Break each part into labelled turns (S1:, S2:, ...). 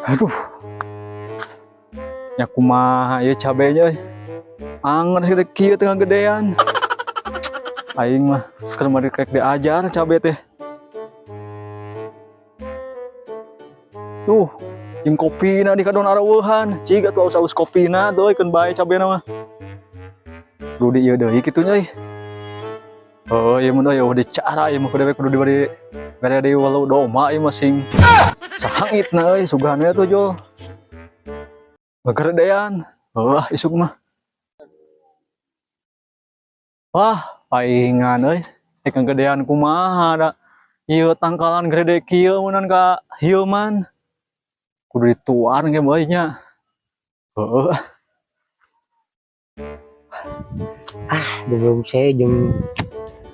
S1: Aduh. Ya kumaha ieu cabenya euy. Anget segede kieu teu ngagedean. Aing mah keur mah rek diajar cabe teh. Tuh, jeung kopina di kadon araweuhan. Cig atuh alus-alus kopina tuh keun bae cabena mah. Kudu di ieu deui kitu nya euy. Oh, ieu mah euy di cara ieu mah kudu kudu diberi bere deui walau doma ieu mah sing sahangitna euy sugan we atuh jol. Ngageredean. Heuh, isuk mah. Wah, paingan euy. Rek ngagedean kumaha da. Ieu tangkalan gede kieu meunan ka hieuman. Kudu dituar ge mah nya. Heueuh.
S2: Ah, belum saya jeung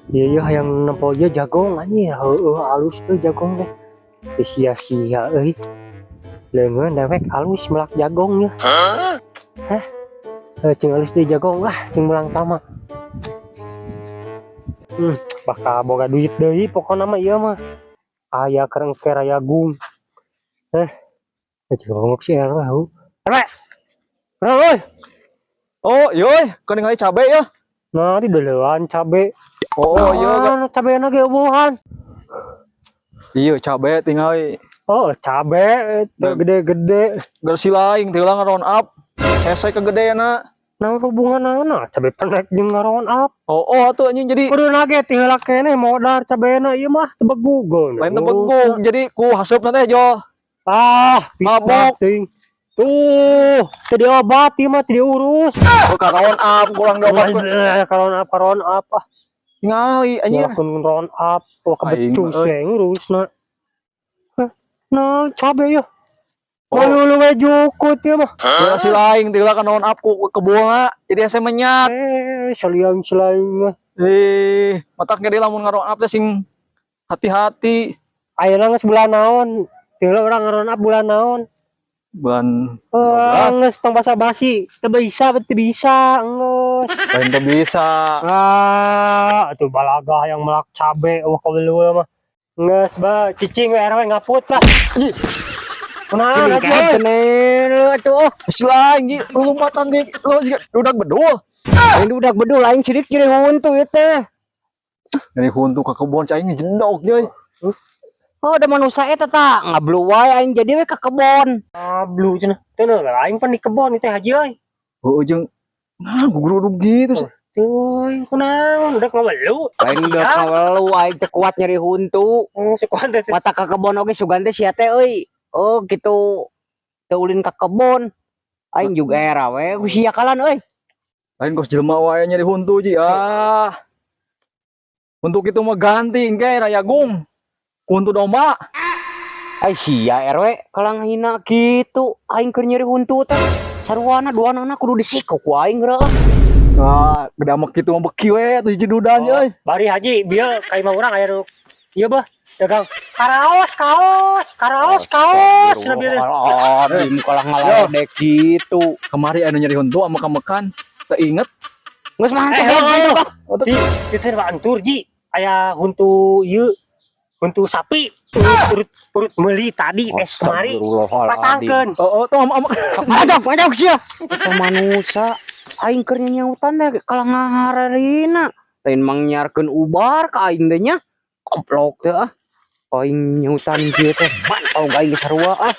S2: ieu ieu hayang nempo ieu jagong anjir, heueuh alus euy jagong teh. Teu sia-sia euy. Leungeun dewek alus melak jagong nya. Hah? Heuh cing alus deui jagong lah, cing mulang tama. Bakal boga duit deui pokona mah ieu mah. Aya kerengke raya gung. Heh. Cing ngomong si RW heuh. RW. RW euy.
S1: Oh, ieu euy, keur ningali cabe ya.
S2: Nah, di deulean cabe.
S1: Oh, iya
S2: Nah, cabena ge eueuhan.
S1: Iya cabe tingali.
S2: Oh, cabe teu gede-gede.
S1: Geus laing teh ulah round up. Hese kegedeana.
S2: Nah, hubunganna cabe pendek jeung round up.
S1: Oh, oh atuh anjing jadi
S2: Kudu ge ti heula keneh modar cabena ieu mah teu begug.
S1: Lain teu begug jadi ku haseupna teh jo.
S2: Ah,
S1: mabok.
S2: Teuing. Tuh, teu diobat ieu mah teu diurus.
S1: Oh, ka round up kurang diobat.
S2: Ka round up, ka round up ah.
S1: Tingali anjing.
S2: Ngelakuin round up, wah
S1: Aing
S2: kebecus
S1: mah,
S2: ya ngurusna. Nah, cabe ya.
S1: Oh.
S2: Malu we jukut ya mah.
S1: Ulah si laing teh ulah ka round up ku kebulna jadi hese menyat.
S2: Eh, saliang selain mah.
S1: Eh, matak ge lamun ngaround up teh sing hati-hati.
S2: Ayeuna geus bulan naon? Teu urang round up bulan naon?
S1: Bulan
S2: Oh,
S1: 12.
S2: geus tong basa-basi. Teu bisa, teu bisa, geus.
S1: Lain teu bisa.
S2: Ah, atuh balaga yang melak cabe wah kabeuleuh mah. Geus ba cicing we RW ngaput lah. Kunaon atuh?
S3: Atuh.
S1: Si laing ji lompatan di lu jiga budak bedul.
S3: Aing budak bedul aing sirik jadi huntu ieu teh.
S1: Dari huntu ka kebon cai ngejedok deui.
S3: Oh, ada manusia eta ta ngablu wae aing jadi we ka kebon.
S2: Ngablu cenah. Teu aing pan di kebon teh haji euy.
S1: Heueuh jeung nah guguruduk gitu sih.
S2: Tuh, kunaon udah ngawelu.
S3: Lain udah ngawelu aing teh kuat nyeri huntu.
S2: Oh, si kuat teh.
S3: Mata ka kebon oge sugan teh sia teh euy. Oh, gitu. Teu ulin ka kebon. Aing juga era we ku sia kalan euy.
S1: Lain kos jelema wae nyeri huntu ji. Ah. Untuk itu mah ganti engke Rayagung. Huntu domba.
S3: Ai sia RW kalang hina kitu. Aing keur nyeri huntu teh. Saruana duanana kudu disikok ku aing geura.
S1: Nah, gede amek kitu mah beki we atuh hiji dudan euy.
S2: Bari haji bieu ka imah urang aya nu ieu bah dagang karaos kaos, karaos kaos cenah bieu teh.
S3: Aduh, kalah ngaledek gitu.
S1: Kemari anu nyeri huntu amek-amekan teu inget.
S3: Geus mah
S2: Eh,
S3: teh
S2: eh,
S3: kah?
S2: Di di teh antur ji aya huntu ieu huntu sapi urut urut meuli tadi eh kemari pasangkeun.
S1: Oh, oh tuh amek.
S3: Mantap, mantap sia. Eta manusa aing keur nyautan teh kalah ngahararina. Lain mangnyiarkeun ubar ka aing teh nya. Goblok teh ah. Aing nyautan kieu teh mantau aing sarua ah.